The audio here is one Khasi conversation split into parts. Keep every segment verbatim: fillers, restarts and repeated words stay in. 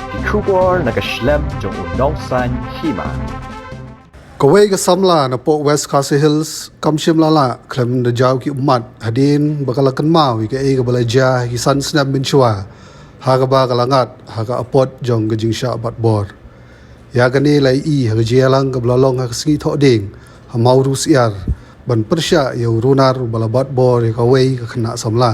Ki khubor na ka shlem jong u nongsan hima. Kawei ka samla na pok West Khasi Hills kam shym la lah khlem da jaw ki ummat hadien ba ka la kynmaw ïa kaei kaba la jia ha ki san snem mynshuwa, ha kaba ka la ngat ha ka apot jong ka jingshah bat bor. Ïa kane la i ha ka jingïalang kaba la long ha ka sngi Thohdieng ha Mawryngkneng, ban pyrshah ïa u runar uba la bat bor ïa kawei ka khynnah samla.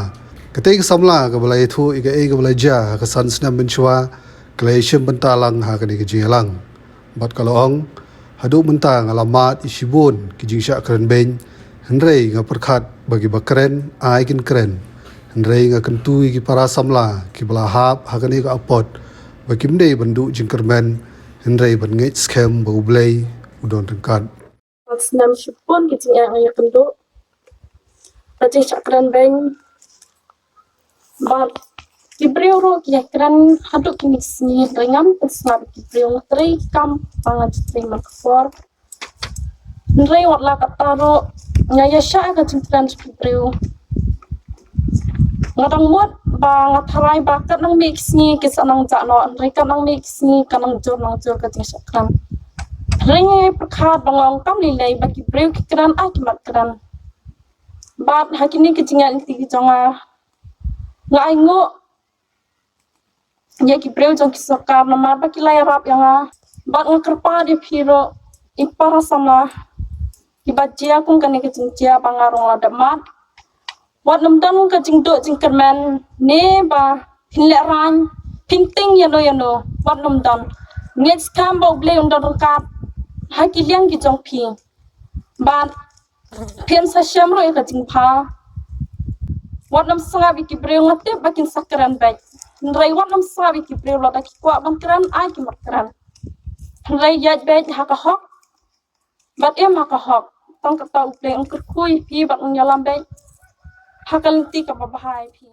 Katei ka samla kaba la ïathuh ïa kaei kaba la jia ha ka san snem mynshuwa, ka la ïashim bynta lang ha kane ka jingïalang. Bad ka la ong, haduh mynta nga la mad ïa shibun ki jingshah kren beiñ, hynrei nga pyrkhat ba kiba kren ai kin kren. Hynrei nga kyntu ïa ki para samla kiba la hap ha kane ka apot ba kim dei ban duh jingkyrmen, hynrei ban ngeit skhem ba U Blei u don ryngkat. Snem shibun ki jingeh nga ïakynduh, ka jingshah kren beiñ. Bad ki briew ruh ki ïakren haduh kine ki sngi, hynrei ngam pynsngap ïa ki briew, nga trei kam ba nga trei man ka por. Hynrei wat la katta ruh nga ïashah ka jingkren sha ki briew. Nga dang mut ba nga tharai ba katno mih ki sngi ki sa nang jah noh, hynrei katno mih ki sngi ka nang jur nang jur ka jingshah kren. Hynrei nga pyrkhat ba nga ong kam lei lei, ba ki briew ki kren ai ki mat kren. Bad ha kine ki jingïaid lynti ki jong nga, nga ainguh ïa ki briew jong ki sorkar namar ba ki la ïarap ïa nga. Bad nga kyrpad ïa phi ruh, ïa ki para samla kiba jia kum kane ka jingjia ba nga ruh nga la dep mad. Wat nym don ka jingduh jingkyrmen ne ba phin lehraiñ, phin tieng ïano ïano, wat nym don. Ngeit skhem ba U Blei un don ryngkat ha ki liang ki jong phi. Bad phin sa shem ruh ïa ka jingbha. Wat nym sngap ïa ki briew, nga tip ba kin sa kren beit. Hynrei wat nym sngap ïa ki briew, lada ki kwah ban kren ai ki mat kren. Hynrei ïaid beit ha ka hok bad im ha ka hok. Tang kata U Blei un kyrkhu ïa phi bad un ïalam beit ha ka lynti kaba bha ïa phi.